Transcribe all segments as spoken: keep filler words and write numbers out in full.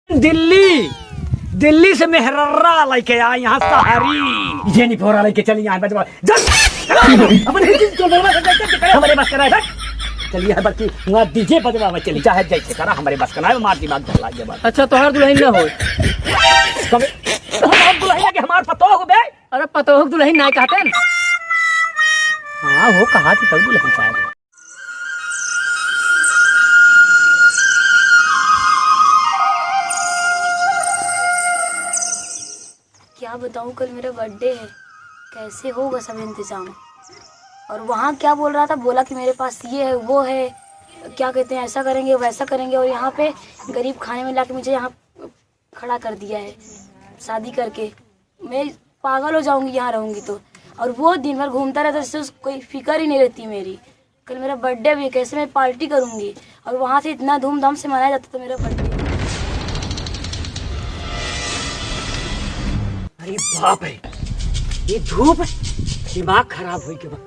दिल्ली, दिल्ली से मेहरर्रा लइके आ यहाँ सहारी। जे निपोरा लइके चली यहाँ बजवा। जब अपन ही चीज को बोलवा से देख के करे हमरे बस कराए। हट। चलिए है बल्कि वहाँ डीजे बजवा में चली, चाहे जैसे करा, हमरे बस कराए, मार दिमाग दहला ये बात। अच्छा, तोहार दुल्हन ना हो। कब हम दुल्हन के हमार पतोह हो बे? अरे पतोह दुल्हन ना कहते हैं। हाँ, वो कहा थी तब दुल्हन शायद। क्या बताऊँ, कल मेरा बर्थडे है, कैसे होगा सब इंतज़ाम? और वहाँ क्या बोल रहा था, बोला कि मेरे पास ये है, वो है, क्या कहते हैं, ऐसा करेंगे, वैसा करेंगे, और यहाँ पे गरीब खाने में लाके मुझे यहाँ खड़ा कर दिया है शादी करके। मैं पागल हो जाऊँगी यहाँ रहूँगी तो। और वो दिन भर घूमता रहता है, जैसे उसको कोई फिक्र ही नहीं रहती मेरी। कल मेरा बर्थडे भी है, कैसे मैं पार्टी करूँगी? और वहाँ से इतना धूमधाम से मनाया जाता था मेरा बर्थडे। अरे बाप रे, ये धूप, दिमाग खराब होई के बा।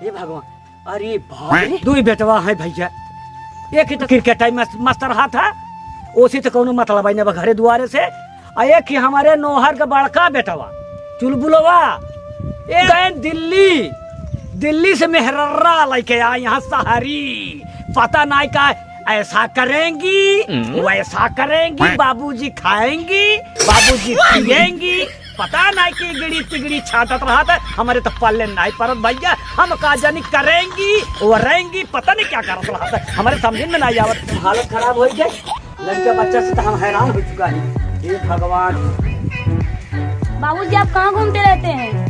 हे भगवान, अरे बाप रे। दुई बेटवा है भैया, एक ही तो क्रिकेट टाइम मस्त, मस्त रहा था, ओसे तो कौनो मतलब ही ना बा घरे दुआरे से। आ एक ही हमारे नोहर का बड़का बेटवा चुलबुलवा, ए गए दिल्ली, दिल्ली से मेहरर्रा लइके आ यहाँ सहारी। पता नहीं का, ऐसा करेंगी, हम्म। वैसा करेंगी, बाबूजी खाएंगी, बाबूजी पिएंगी, पता नहीं कि गिड़ी तिगड़ी छाटत रहत है, हमरे तो पल्ले नहीं परत भैया, हम का जानी करेंगी, वरेंगी, पता नहीं क्या करत रहत है, हमरे समझ में नहीं आवत। हालत खराब हो गई, लड़का बच्चा से तो हम हैरान हो चुका है। हे भगवान। बाबूजी, आप कहाँ घूमते रहते हैं?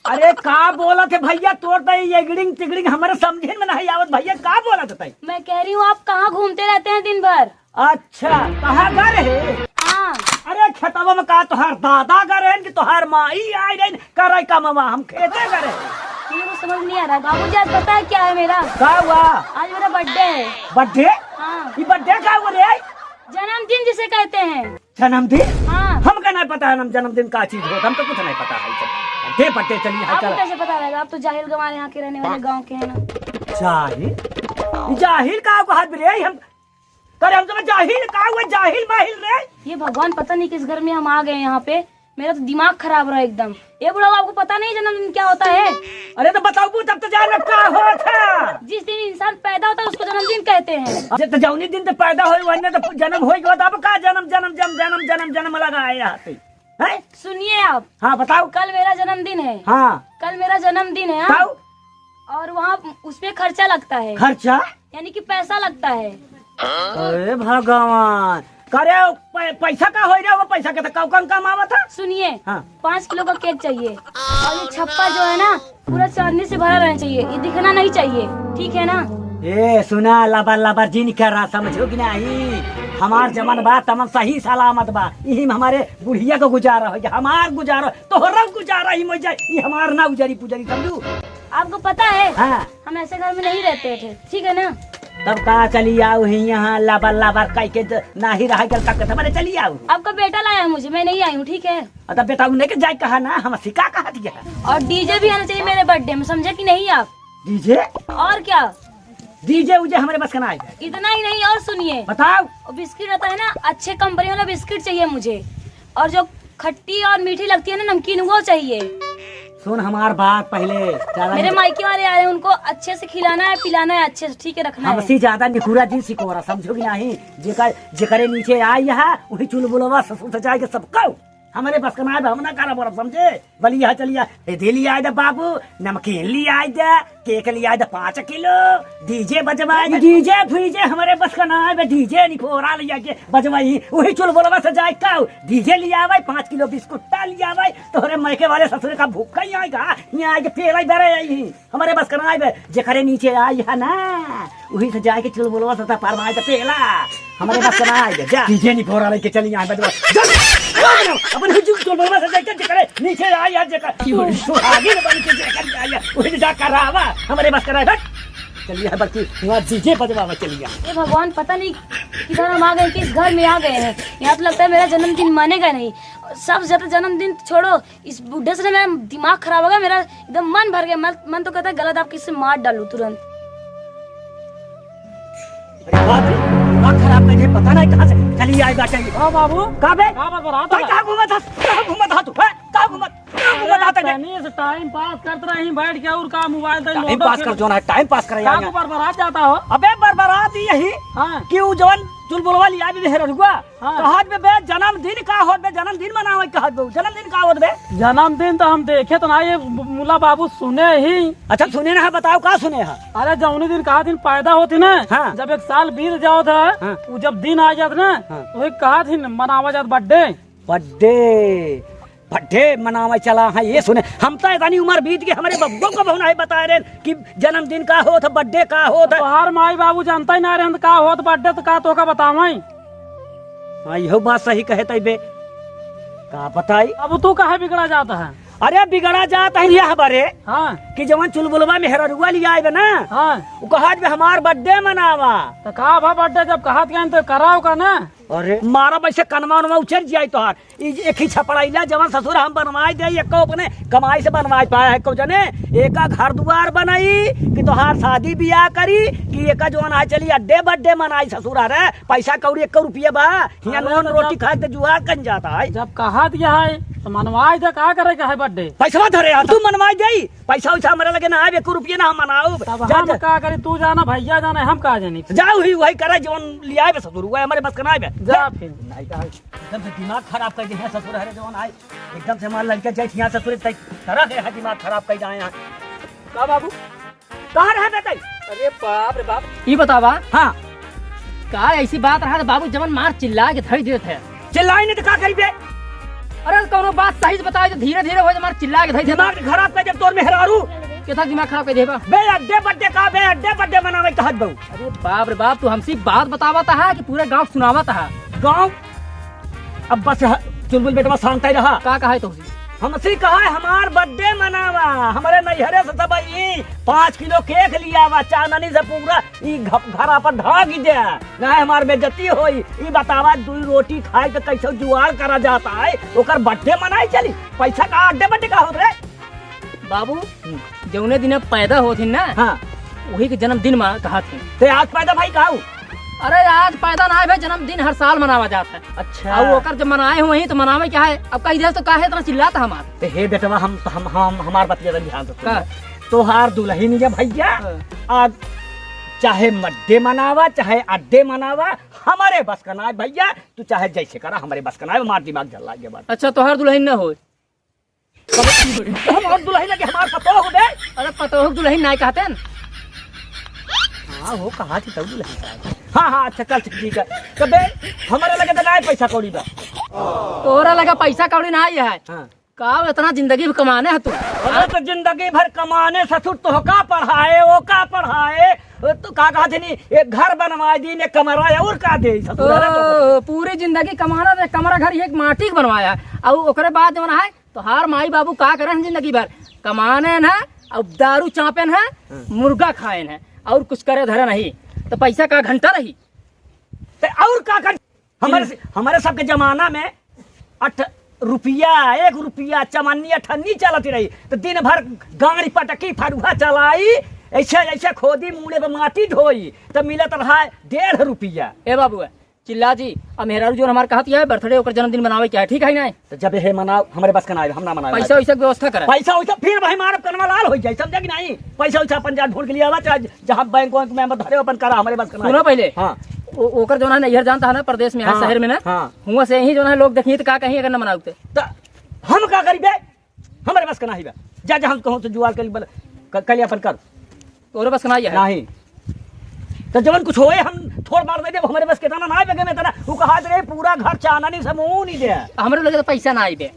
अरे का बोलत है भैया, तोर तो ये गिड़िंग तिगड़िंग हमरे समझे में नहीं आवत भैया, का बोलत है? मैं कह रही हूँ, आप कहाँ घूमते रहते हैं दिन भर? अच्छा, कहाँ गए रहे? हाँ। अरे खेतवा में का तोहार दादा गए रहे कि तोहार माई आई रही करे कमवा, हम खेते गए रहे। मुझे कुछ समझ नहीं आ रहा है। बाबूजी, आज पता है क्या है मेरा? का हुआ? आज मेरा बर्थडे है। बर्थडे? हाँ। ये बर्थडे का हुआ रे? जन्मदिन जिसे कहते हैं। जन्मदिन? हाँ। हमका नहीं पता है ना जन्मदिन का चीज होता, हमका कुछ नहीं पता है ये सब। बर्थडे, बर्थडे चलिए, हाँ, आपको चलो। कैसे पता रहेगा? आप तो जाहिल गंवार यहाँ के रहने वाले गाँव के हैं ना। जाहिल? ये जाहिल का को हाथ रे हम करे, हम तो जाहिल का हुआ, जाहिल माहिल रे। ये भगवान, पता नहीं किस घर में हम आ गए यहाँ पे। मेरा तो दिमाग खराब रहा एकदम। ए बुढ़ऊ, आपको पता नहीं जन्मदिन क्या होता है? अरे तो बताओ तब तो जान का होता। जिस दिन इंसान पैदा होता है उसको जन्मदिन कहते हैं। अरे तो जौनी दिन तो पैदा होई वही तो जन्म होई गवा, अब का जन्म जन्म जन्म जन्म जन्म जन्म लगा है यहाँ पे, हैं? सुनिए आप। हाँ बताओ। कल मेरा जन्मदिन है। हाँ। कल मेरा जन्मदिन है, हाँ? बताओ। और वहाँ उसमें खर्चा लगता है। खर्चा? यानी कि पैसा लगता है। अरे भगवान, करे पै-, पैसा का होई रे, वो पैसा के तो कौन काम आवत है? सुनिए, हाँ। पाँच किलो का केक चाहिए और ये छप्पर जो है ना, पूरा चांदी से भरा रहना चाहिए, ये दिखना नहीं चाहिए, ठीक है ना? ए सुना, लबर लबर जिन करा, समझो कि नहीं? हमार जमन बा तमन सही सलामत बा, यही में हमारे बुढ़िया का गुजारा हो जाए, हमार गुजारा, तोहरा गुजारा ही हो जाए, ये हमार ना उजारी पुजारी, समझू? आपको पता है, हाँ। हम ऐसे घर में नहीं रहते थे, ठीक है ना? तब का चली आओ ही यहाँ लबर लबर कह के ज-, ना ही रह गल तक तो हमारे चली आओ। आपका बेटा लाया है मुझे, मैं नहीं आई हूँ, ठीक है? अ, तब बेटा उन्हें के जाए कहा ना, हम सिका कहा दिया। और डीजे भी आना चाहिए मेरे बर्थडे में, समझे कि नहीं आप? डीजे? और क्या? डीजे उजे हमारे बस का ना आएगा। इतना ही नहीं, और सुनिए। बताओ। वो बिस्किट रहता है ना, अच्छे कंपनी वाला बिस्किट चाहिए मुझे, और जो खट्टी और मीठी लगती है ना नमकीन, वो चाहिए। सुन हमार बात पहले, ज्यादा मेरे निक- मायके वाले आ रहे हैं, उनको अच्छे से खिलाना है, पिलाना है, अच्छे से, ठीक है, रखना है। हमसे ज्यादा निकुरा जिन सिकोरा, समझो कि नहीं? जेकर, जेकरे नीचे आई है, वही चुलबुलवा ससुर से जाएगा सबको। हमारे बस का ना है, हम ना करा बोला, समझे? बलिया चलिया, ए, दे लिया आए दे बाबू, नमकीन लिया आए दे, केक लिया आए दे पाँच किलो, डीजे बजवाए दे, डीजे फीजे हमारे बस का ना है, डीजे निपोरा लिया के बजवाई, वही चुलबुलवा से जाए का, डीजे लिया आवे, पाँच किलो बिस्कुट लिया आवे, तोहरे मायके वाले ससुर का भूखा ही आएगा, यहाँ आके पेला ही बरे आई ही, हमारे बस का ना है, जेकरे नीचे आई है ना, वही से जाए के चुलबुलवा से पार मार के पेला। हमारे बस का ना आए, जा। डीजे निपोरा लेके चली यहाँ बजवा। जा। अपन ही चुलबुलवा से जाके जेकरे नीचे आई है, जेकर सुहागिन बन के जेकर आई है, वही से जा करावा। हमारे बस का ना आए, हट। चलिए है बल्कि वहाँ डीजे बजवा चलिए। ये भगवान, पता नहीं किधर हम आ गए, किस घर में आ गए हैं। यहाँ तो लगता है मेरा जन्मदिन मानेगा नहीं। सबसे ज्यादा जन्मदिन छोड़ो, इस बूढ़े से ना मेरा दिमाग खराब हो गया, मेरा एकदम मन भर गया। मन, मन तो कहता है गला दाब के इसे मार डालूं तुरंत। अरे बाप रे, दिमाग खराब ये पता नहीं कहाँ से चली आई बाटे। हाँ बाबू। का बे? का बरबरात तै है? कहाँ घूमत हस? कहाँ घूमत हा तू? हैं? कहाँ घूमत, कहाँ घूमत हा अरे तै? तनी से time pass करत रही बैठ के, और का mobile देख time load pass करके कर, जो ना है, time pass करे का यहाँ। को बरबरात जाता हो? अबे बरबरात यही हाँ। कि उ जवन चुलबुलवा लिया भी मेहररुआ। हाँ। कहत बे, बे, जन्मदिन का होत बे, जन्मदिन मनावे कहत बे, जन्मदिन का होत बे? जन्मदिन तो हम देखे तो ना, ये मुला बाबू सुने ही। अच्छा, सुने ना है, बताओ का सुने है? अरे, जौनी दिन कहा दिन पैदा होती ना, हाँ। जब एक साल बीत जाओ था, हाँ। वो जब दिन आ जात ना, हाँ। वही कहा दिन मनावा जात birthday। Birthday, birthday मनावे चला है, ये सुने। हम तो इतनी उम्र बीत गई, हमरे बब्बो को बहुना है बताए रहे कि जन्मदिन का होत है, birthday का होत है। तोहार माई बाबू जानता ही ना रहे, का होत birthday तो का तोका बतावे? हाँ, इहो बात सही कहे तै बे। का बताई? अब तू काहे बिगड़ा जात है? अरे बिगड़ा जात है यह बरे हाँ। कि जवन चुलबुलवा मेहररुआ लिया आइबे ना, हाँ। उ कहत बे हमार birthday मनावा। तो का भा birthday जब कहत गए तो कराओ का ना? अरे मारा वैसे कनमा उनमा उचर जाई तोहार। ई एक ही छपड़ैला जवन ससुर हम बनवाई दे, एको अपने कमाई से बनवाई पाया है को जने, एका घर दुआर बनाई कि तोहार शादी बियाह करी कि एका जवन आए चली अड्डे बड्डे मनाई ससुर। अरे पैसा कौड़ी एको रुपया बा, हियाँ अरे नून तो रोटी जब, खाए के जुआर कन जाता है। जब कहा दिया है तो मनवाई दे, का करे का है birthday? पैसवा धरे आ, तू मनवाई दे, पैसा वैसा हमारे लगे ना आए, एको रुपया ना हम मनाओ। तब जा, हम जा। का करी, तू जाना, भैया जाना, हम का जानी। जाओ ही वही करे जवन लियाए बे ससुर, वही हमारे बस का ना आए बे। जा फिर। नहीं तो एकदम से दिमाग खराब कर दे है ससुर, हरे जवन आए, एकदम से हमारे लड़के जाए यहाँ ससुर, तय तरह है दिमाग खराब कर जाए यहाँ। का बाबू? कहाँ रहे बे तै? अरे बाप रे बाप। ई बतावा। हाँ। का ऐसी बात रहा तो बाबू जवन मार चिल्ला के धर देत है। चिल्लाई नहीं तो का करी बे? अरे कौनो बात सही से बताओ, जो धीरे धीरे हो, जो मार चिल्ला के धर देत है। दिमाग खराब कर दे तोर मेहरारू। कितना दिमाग खराब कर देबा? बे अड्डे बड्डे का, बे अड्डे बड्डे मनावे कहत बहू। अरे बाप रे बाप, तू हमसे बात बतावत है कि पूरे गांव सुनावत है? गांव अब बस ह-, चुलबुल बेटवा शांत ही रहा। का कहा है तुमसे? हमसे कहा है हमार birthday मनावा, हमारे नैहरे से सब आई पाँच किलो cake लियावा, चांदनी से पूरा ई घ-, घर आपन ढाक दे, ना हमार बेइज्जती होई। ई बतावा दुई रोटी खाए के कैसे जुआर करा जाता है, ओकर birthday मनाई चली, पैसा का अड्डे बड्डे का होत रे? बाबू, हम्म। जौने दिने पैदा होत ही ना, हाँ। वही के जन्मदिन मा कहत ही। ते आज पैदा भाई का हऊ? अरे आज पैदा ना है भाई, जन्मदिन हर साल मनावा जात है। अच्छा। और ओकर जब मनाए हुए ही तो मनावे क्या है? अब कही दे तो काहे इतना चिल्लात है हमार? ते हे बेटवा, हम, हम, हम, हमार बतिया तनी ध्यान से सुन। का? तोहार दुलहिन ये भैया, हाँ। आज चाहे मड्डे मनावा, चाहे अड्डे मनावा, हमारे बस का ना है भैया। तू चाहे जैसे करा, हमारे बस का ना है, हमार दिमाग जल्ला गया बात। अच्छा, तोहार दुलहिन ना होय? हमार दुलहिन लगे हमार पतोह बे। अरे पतोह दुलहिन नाय कहते न। हाँ, हो कहा थी तब दुलहिन साहब। हाँ, हाँ, अच्छा, चल, ठीक है। तो बे, हमारे लगे तो नाय पैसा कौड़ी बा। तोरा लगे पैसा कौड़ी नाय है। हाँ। का इतना जिंदगी भर कमाने है तू? अरे तो जिंदगी भर कमाने ससुर तोहका पढ़ाए, ओका पढ़ाए, तो का कहत हनी, एक घर बनवा दी, ने कमरा और का दे ससुर, अरे तो ओ, पूरी जिंदगी कमाना रे, कमरा घर एक माटी के बनवाया। और ओकरे बाद जवन है, तोहार माई बाबू का करे हैं जिंदगी भर? कमाने हैं और दारू चापे हैं, हाँ। मुर्गा खाए हैं और कुछ करे धरे नहीं, तो पैसा का घंटा रही? ते और का कर? हमारे, हमारे सबके जमाना में अठ रुपया, एक रुपया चमन्नी अठन्नी चलत रही, तो दिन भर गाड़ी पटकी फरुहा चलाई, ऐसे, ऐसे खोदी मूड़े पे माटी ढोई, तो मिलत रहा डेढ़ रुपया। ए बाबू, चिल्ला जी, अब मेहरारू जोन हमार कहत है birthday, ओकर जन्मदिन मनावे क्या है, ठीक है ना? तो जब हे मनाओ, हमारे बस का ना आए, हम ना मनाए। पैसा वैसा के व्यवस्था करा। पैसा वैसा फिर भाई मारब कनवा लाल हो जाए, समझे कि नहीं? पैसा वैसा अपन जा ढूंढ के लिए आवा, चाहे जहाँ बैंक वैंक में धरे अपन करा, हमारे बस का ना सुनो आए। पहले। हाँ। ओ-, ओकर जोन है नैहर जानता है ना, परदेश में है, हाँ, शहर में ना, हाँ। हुआ से ही जोन है लोग देखिए तो का कहीं अगर ना मनाओ तो। तो हम का करी बे? हमारे बस का नहीं बा। जा, जा, हम कहूँ तो जुआल कर, क-, कर अपन कर। तोरे बस का नहीं है? नहीं। तो जवन कुछ होए, हम थोड़ मार दे, जब हमारे बस के तना ना बगे में तना, वो कहा रे, पूरा घर चांदनी समूह नहीं दे। हमरे लगे तो पैसा ना आई बे।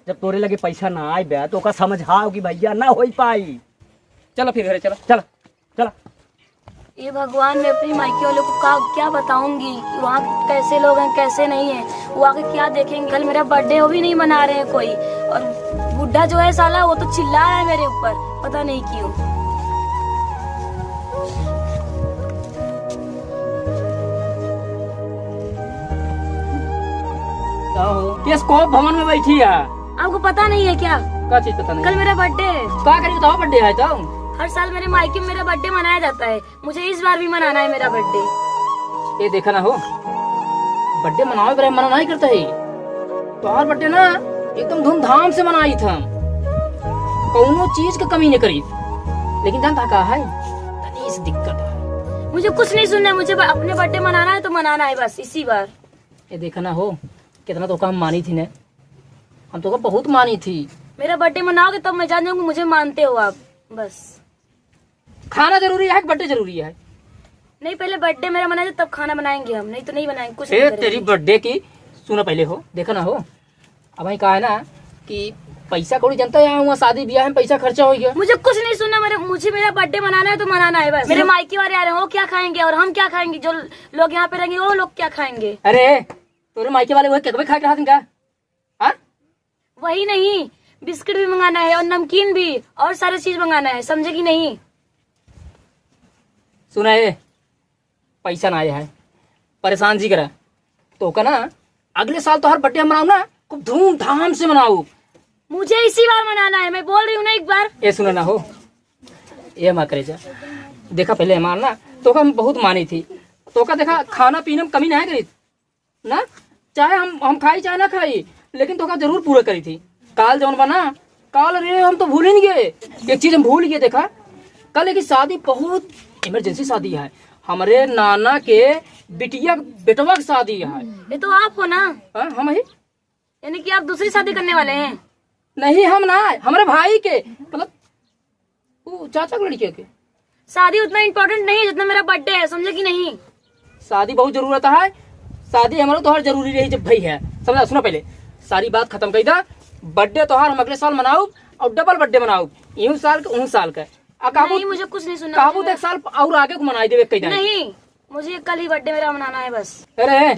जब तोरे लगे पैसा ना आई बे, तो ओका समझाओ कि भैया ना होई पाई। चलो फिर घरे चलो। चल, चल। ये भगवान, मैं अपनी मायके वालों को का, क्या बताऊंगी कि वहाँ कैसे लोग हैं, कैसे नहीं हैं, वो आके क्या देखेंगे। कल मेरा birthday, वो भी नहीं मना रहे हैं कोई। और बुढ़ा जो है साला, वो तो चिल्ला रहा है मेरे ऊपर, पता नहीं क्यों। का हो? ये स्कोप भवन में बैठी है। आपको पता नहीं है क्या? का चीज पता नहीं? कल मेरा birthday है। का करी बताओ, birthday है तो? हर साल मेरे मायके में मेरा birthday मनाया जाता है, मुझे इस बार भी मनाना है मेरा birthday। ये देखा ना हो, बर्थडे मनावे बरे मना नहीं करता है। तोहार बर्थडे ना एकदम धूमधाम से मनाई था, कौनो चीज के कमी नहीं करी। लेकिन जानता का है, तनी से दिक्कत है। मुझे कुछ नहीं सुनना है, मुझे ब-, अपने बर्थडे मनाना है तो मनाना है बस इसी बार। ये देखा ना हो, कितना तो काम मानी थी ने, हम तो बहुत मानी थी। मेरा बर्थडे मनाओगे तब मैं जान जाऊंगी मुझे मानते हो आप। बस। खाना जरूरी है कि बर्थडे जरूरी है? नहीं, पहले बर्थडे मेरा मनाए तब खाना बनाएंगे हम, नहीं तो नहीं बनाएंगे कुछ ए नहीं करेंगे। तेरी बर्थडे की, सुना पहले हो, देखा ना हो, अब वही कहा है ना कि पैसा कौड़ी जनता है, यहाँ हुआ शादी ब्याह में पैसा खर्चा हो गया। मुझे कुछ नहीं सुनना, मेरे मुझे मेरा बर्थडे मनाना है तो मनाना है बस। मेरे मायके वाले आ रहे हैं, वो क्या खाएंगे और हम क्या खाएंगे? जो लोग यहाँ पे रहेंगे वो लोग क्या खाएंगे? अरे, तोरे मायके वाले वो केक भी खा के हाथ का? हाँ? वही नहीं, बिस्किट भी मंगाना है और नमकीन भी और सारे चीज मंगाना है, समझे कि नहीं? सुना है, पैसा ना आया है, परेशान जी करा। तो का ना, अगले साल तोहार बर्थडे हम मनाऊ ना, खूब धूमधाम से मनाऊ। मुझे इसी बार मनाना है, मैं बोल रही हूँ ना एक बार। ए सुना ना हो, ये हमार करेजा, देखा पहले हमार ना, तो का हम बहुत मानी थी, तो का देखा खाना पीना में कमी ना करी ना, चाहे हम हम खाई चाहे ना खाई, लेकिन तो का जरूर पूरा करी थी। काल जौन बा ना, काल रे हम तो भूल ही नहीं गए, एक चीज हम भूल गए। देखा, कल एक शादी, बहुत इमरजेंसी शादी है, हमारे नाना के बिटिया, बेटवा की शादी है। ये तो आप हो ना? हाँ, हम ही। यानी कि आप दूसरी शादी करने वाले हैं? नहीं, हम ना, हमारे भाई के, मतलब, वो चाचा के लड़किया के। शादी उतना इंपॉर्टेंट नहीं है जितना मेरा बर्थडे है, समझे कि नहीं? शादी बहुत जरूरत है, शादी हमारा तो हर जरूरी रही जब भाई है, समझा? सुना पहले, सारी बात खत्म कर दा। बर्थडे तोहार हम अगले साल मनाऊ और डबल बर्थडे मनाऊ, यूं साल के ऊं साल के। आ काबू नहीं, मुझे कुछ नहीं सुनना, काबू मुझे देख साल और आगे को मनाई देवे कई दाई। नहीं, मुझे कल ही बर्थडे मेरा मनाना है बस। अरे,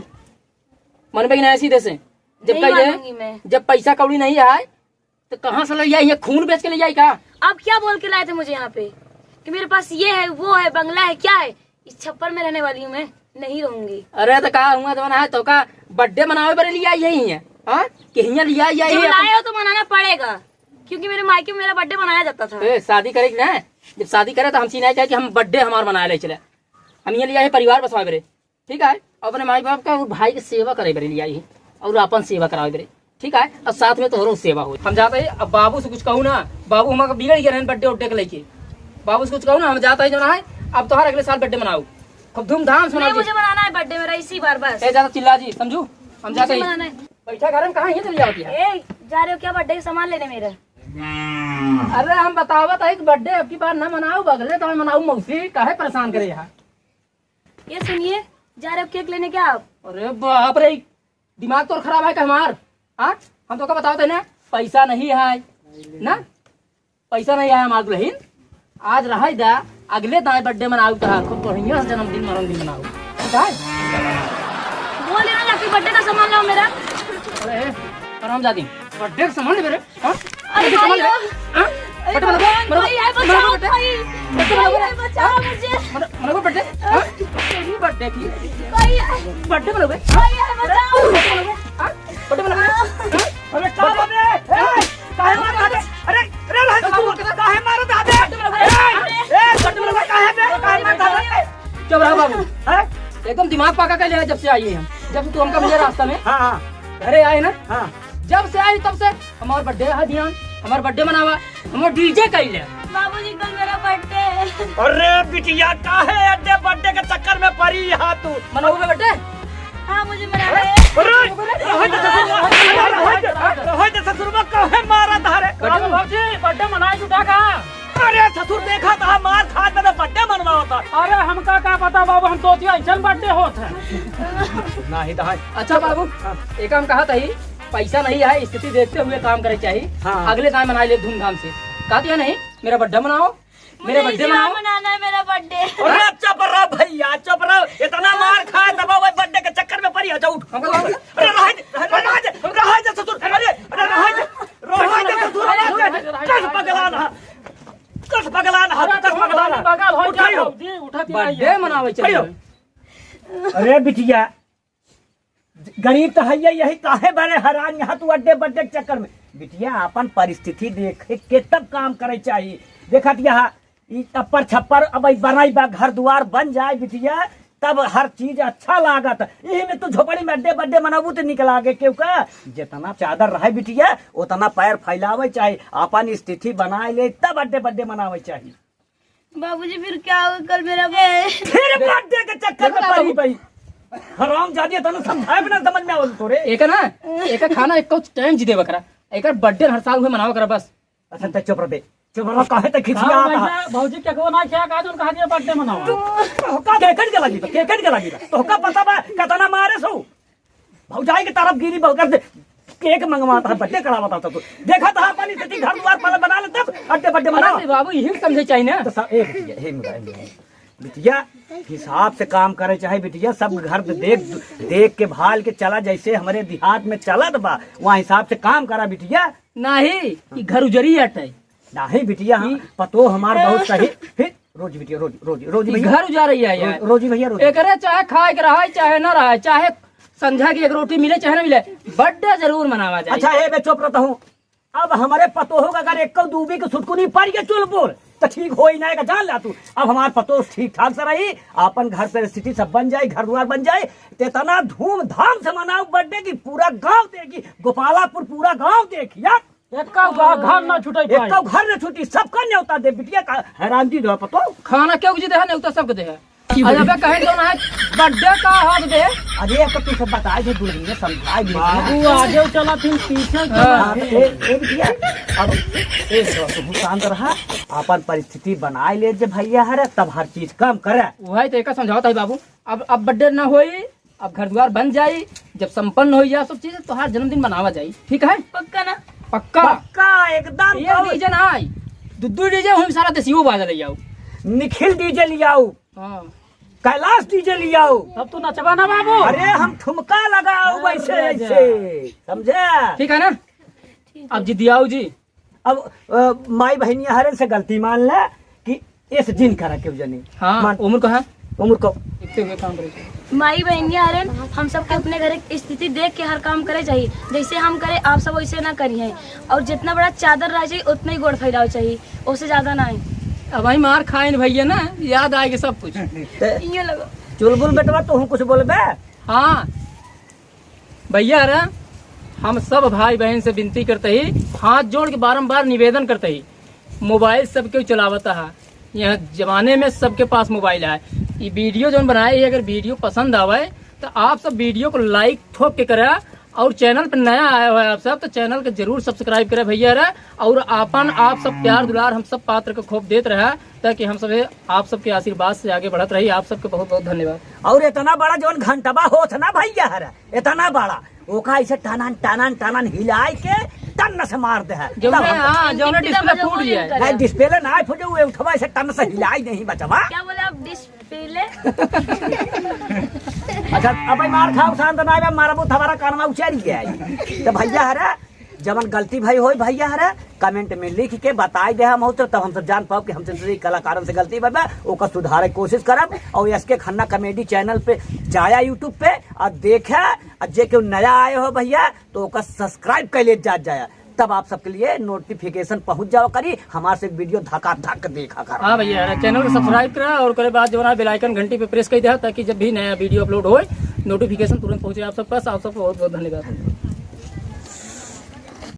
मन पे कि नहीं सीधे से? जब नहीं कही दे, मानूंगी मैं। जब पैसा कौड़ी नहीं आए, तो कहाँ से ले आई? ये खून बेच के ले आई का? आप क्या बोल के लाए थे मुझे यहाँ पे कि मेरे पास ये है, वो है, बंगला है, क्या है? इस छप्पर में रहने वाली हूँ मैं, नहीं रहूंगी। अरे, तो का हुआ जमाना है, तो का बर्थडे मनावे बरे लिया यही है, हाँ? कि हियाँ लिया यही जब है अपन लाए हो तो मनाना पड़ेगा, क्योंकि मेरे मायके में मेरा बर्थडे मनाया जाता था। ए, शादी करे कि ना, जब शादी करे तो हमसे नहीं कहे कि हम बर्थडे हमार मनाए ले चले। हम ये लिया है परिवार बसावे बरे, ठीक है? अपने माई बाप का और भाई के सेवा करे बरे लिया ही, और अपन सेवा करावे बरे, ठीक है? और साथ में तोहरो सेवा हो। हम जाते हैं, अब बाबू से कुछ कहू ना, बाबू हमारा बिगड़ गए रहन बर्थडे उड्डे के लेके। बाबू से कुछ कहू ना, हम जाते हैं जो ना है, अब तोहर अगले साल बर्थडे मनाऊ, खूब धूमधाम से नहीं, मनाओ जी। मुझे मनाना है बर्थडे मेरा इसी बार बस। ए, ज्यादा चिल्ला जी, समझू? हम मुझे जाते हैं। मनाना है। बैठा घर में कहाँ, ये चली जाती है? ए, जा रहे हो क्या बर्थडे का सामान लेने मेरा? अरे, हम बतावत है कि बर्थडे अब की बार ना मनाऊ, अगले तो मनाऊ मौसी, काहे परेशान करे यहाँ? ये सुनिए, जा रहे हो केक लेने क्या आप? अरे बाप रे, दिमाग तो खराब है का हमार? हाँ, हम तो का बतावत है ना, पैसा नहीं है ना, पैसा नहीं है हमार दुल्हन। आज रहाई दा, अगले दाएं बर्थडे मनाऊ तहार, खूब बढ़िया से जन्मदिन मरण दिन मनाऊ, ठीक है? बोल रहे हो ना, जाके बर्थडे का सामान लाओ मेरा। अरे, पर हम जाती बर्थडे का सामान ले मेरे। हाँ? अरे बर्थडे के सामान भाई, ले। हाँ? अरे बर्थडे वाला, भगवान, बर्थडे, भाई, यार, बर्थडे, बचाओ, बर्थडे, भाई। बर्थडे वाला, भाई, यार, हाँ? बचाओ मुझे। मना-, मना को बर्थडे, हाँ? तेरी बर्थडे की। भाई, यार। बर्थडे वाला, भाई। भाई, यार, बचाओ। बर्थडे वाला, हाँ? बर्थडे वाला, हाँ? अरे, का बात है? ए, काहे मारत है? अरे, अरे, अरे, बर्थडे वाला, काहे मारत है? बर्थडे वाला, ए, ए, बर्थडे वाला, काहे बे? काहे मारत है? चुप रहो बाबू। हैं? एकदम दिमाग पाका कर लिया जब से आई है हम। जब से तू हमका मिले रास्ता में। हाँ, हाँ। घरे आए ना? हाँ। जब से आई तब से हमार बर्थडे है ध्यान, हमार बर्थडे मनावा, हमार डीजे कइले। बाबूजी, कल मेरा बर्थडे है। अरे बिटिया, काहे अड्डे बर्थडे के चक्कर में पड़ी यहाँ तू? मनावा बर्थडे? हाँ, मुझे मनाना है। अरे, रहे दे ससुर, रहे दे, रहे दे ससुर, काहे मारा था रे? बर्थडे में बाबूजी, बर्थडे मनाए जुटा का? अरे ससुर, देखा था मार खात में तो बर्थडे मनवावत है। अरे हमका का पता बाबू, हम सोचिए ऐसन बर्थडे होत है। नाही तो है। अच्छा बाबू, हाँ। एक हम कहा था ही, पैसा नहीं है, स्थिति देखते हुए काम करे चाहिए। हाँ। अगले साल मना ले धूमधाम से। कहा दिया नहीं, मेरा बर्थडे मनाओ, मेरा मुझे बर्थडे इसी बार मनाओ। मनाना है मेरा बर्थडे। अरे चुप रहो भैया, चुप रहो। इतना मार खाए तब वो बर्थडे के चक्कर में पड़ी है, जाओ उठ। हमको लाओ। अरे रहे दे, अरे रहे दे, रहे दे ससुर। अरे, अरे रहे दे, रहे दे ससुर, रहे दे। कस पगला ना, कस पगला ना, कस पगला ना। पागल हो उठाइयो। जाओ जी, उठा दिया बर्थडे ये। मनावे चलिए। अरे बिटिया, गरीब तो है ये, यही काहे बड़े हैरान यहाँ तू अड्डे बड्डे के चक्कर में। बिटिया, अपन परिस्थिति देखे के तब काम करे चाहिए। देखत यहाँ ई टप्पर छप्पर अब ई बनाई बा, घर दुआर बन जाए बिटिया, तब हर चीज अच्छा लागत। यही में तू झोपड़ी में अड्डे बड्डे मनाबू तो निकला के क्यों का? जितना चादर रहे बिटिया, उतना पैर फैलावे चाही, अपन स्थिति बनाए ले, तब अड्डे बड्डे मनावे चाही। बाबूजी, फिर क्या होगा कल मेरा बर्थडे? फिर बर्थडे के चक्कर में पड़ी भाई। हराम जादी, तनु समझाए बिना समझ में आवल तोरे। एक ना, एक खाना एक टाइम जी देवा करा, एक बर्थडे हर साल हुए मनावा करा बस। अच्छा, ते चुप रह बे, चुप रह, काहे ते खिसिया हाँ, आता है? भैया, भौजी के को ना क्या कहा, तुम कहा दिया बर्थडे मनावा। तू का केकन के लगी बा, केकन के लगी बा? तो का पता बा, कितना मारे सो? भौजाई के तरफ गिरी बहुत कर दे। केक मंगवाता है, बर्थडे करावता था तू। देखा था अपन स्थिति, घर द्वार पालन बना ले, तब अड्डे बड्डे मनावा। अरे बाबू, यही समझे चाहिए ना। तो सा-, ए बिटिया, हे मुरा, हे मुरा। बिटिया, हिसाब से काम करे चाहे बिटिया, सब घर देख, देख के भाल के चला, जैसे हमरे देहात में चलत बा, वहाँ हिसाब से काम करा बिटिया। नाही, ई घर उजरी अटे। नाही बिटिया, हम, ई पतो हमार बहुत सही। फिर रोजी बिटिया, रोजी, रोजी, रोजी ई भैया। घर उजारैया है यार। रोजी भैया, रोजी। एकरे चाहे खाए के रहे, चाहे ना रहे, चाहे संझा की एक रोटी मिले, चाहे ना मिले, बर्थडे जरूर मनावा जाए। अच्छा, हे बे, चुप रहता हूँ। अब हमरे पतोह का अगर एक्को दूबी के सुटकुनी पड़ गए चुलबुल, तो ठीक होई ना, एक जान ला तू। अब हमार पतोह ठीक ठाक से रही, अपन घर परिस्थिति सब बन जाए, घर द्वार बन जाए, तो इतना धूमधाम से मनाओ बर्थडे की पूरा गांव देखी, गोपालापुर पूरा गांव देखी यार। एक्का घ-, घर ना छूटे पाई। एक्का घर ना छूटी, सबका न्योता दे बिटिया का। हैरान जी रहो पतो। खाना क्यों जी दे है, न्योता सबके दे है। अरे अबे कहे तो ना है, बर्थडे का हक दे। अरे अब तो तू सब बताए दे, दुल्हन के समझाए दे। बाबू आगे चला, फिर पीछे चला। हाँ, तो ए, ए बिटिया, अब ए, तो तू शांत रहा, अपन परिस्थिति बनाए ले जे भैया हरे, तब हर चीज काम करे। वही तो एक समझावत है बाबू। अब, अब बर्थडे ना होई, अब घर द्वार बन जाई, जब संपन्न हो जाए सब चीज, तोहार जन्मदिन मनावा जाई, ठीक है? पक्का ना? पक्का। पक्का, एकदम ये तो। डीजे ना आई, दू, दू डीजे हम सारा देसियो बाजा ले जाओ। निखिल डीजे ले आओ। हाँ। कैलाश डीजे ले आओ। तब तू नचबा ना बाबू। अरे हम ठुमका लगाओ अरे वैसे, राजा। ऐसे, समझे? ठीक है ना? अब जी दियाओ जी। अब, अ, माई बहनिया हरन से गलती मान ले कि ऐसे जिन करा केहू जनी। हाँ, मान। उम्र को है? उम्र को। देखते हुए काम करे। माई बहनिया हरन, हम सबके अपने घर के स्थिति देख के हर काम करे चाहिए। जैसे हम करे, आप सब वैसे ना करिए। और जितना बड़ा चादर रह चाहिए, उतना ही गोड़ फैलाव चाहिए, उससे ज्यादा ना है। अब वही मार खाइन भैया ना, याद आएगी सब कुछ। ते यूं लगा। चुलबुल बेटवा, तू कुछ बोलबे? हाँ। भैया रे, हम सब भाई बहन से विनती करते ही, हाथ जोड़ के बारंबार निवेदन करते ही, मोबाइल सब केहू चलावता है। यह जमाने में सबके पास मोबाइल है। ये वीडियो जौन बनाए ही, अगर वीडियो पसंद आवे तो आप सब वीडियो को लाइक ठोक के करा, और चैनल पर नया आया हुआ है आप सब तो चैनल के जरूर सब्सक्राइब करा भैया रे, और आपन आप सब प्यार दुलार हम सब पात्र को खूब देत रहा, ताकि हम सब आप सबके आशीर्वाद से आगे बढ़त रही। आप सबके बहुत बहुत धन्यवाद। और इतना बड़ा जौन घंटबा होत ना भैया हरा, इतना बड़ा, ओका ऐसे टनन, टनन, टनन हिलाए के टन से मार दे है। जौने, तब हम हाँ, जौने डिस्प्ले फूट जाए। नहीं, डिस्प्ले ना फूटे, वो उठवा ऐसे टन से हिलाई नहीं बचवा। क्या बोले आप, डिस्प्ले? अच्छा, अब भाई मार खाओ, शांत ना आवे, मारबो, थमारा कानमा उचर गया है। तो भैया हरा, जवन गलती भाई होई भैया हरा, कमेंट में लिख के बताई दे हम हो तो, तब हम सब जान पाओ कि हमसे दूसरे कलाकारन से गलती भई बा, ओकर सुधारे के कोशिश करब। और एस के खन्ना कॉमेडी चैनल पे जाया YouTube पे और देखा, और जे केहू नया आए हो भैया तो ओकर सब्सक्राइब कर ले जात जाया, तब आप सबके लिए नोटिफिकेशन पहुंच जावा करी, हमार से वीडियो धका धक देखा करा। हाँ भैया, चैनल को सब्सक्राइब करा और ओकरे बाद जो है बेल आइकन घंटी पे प्रेस कर दिया, ताकि जब भी नया वीडियो अपलोड होए, नोटिफिकेशन तुरंत पहुंचे आप सब पास। आप सबको बहुत बहुत धन्यवाद।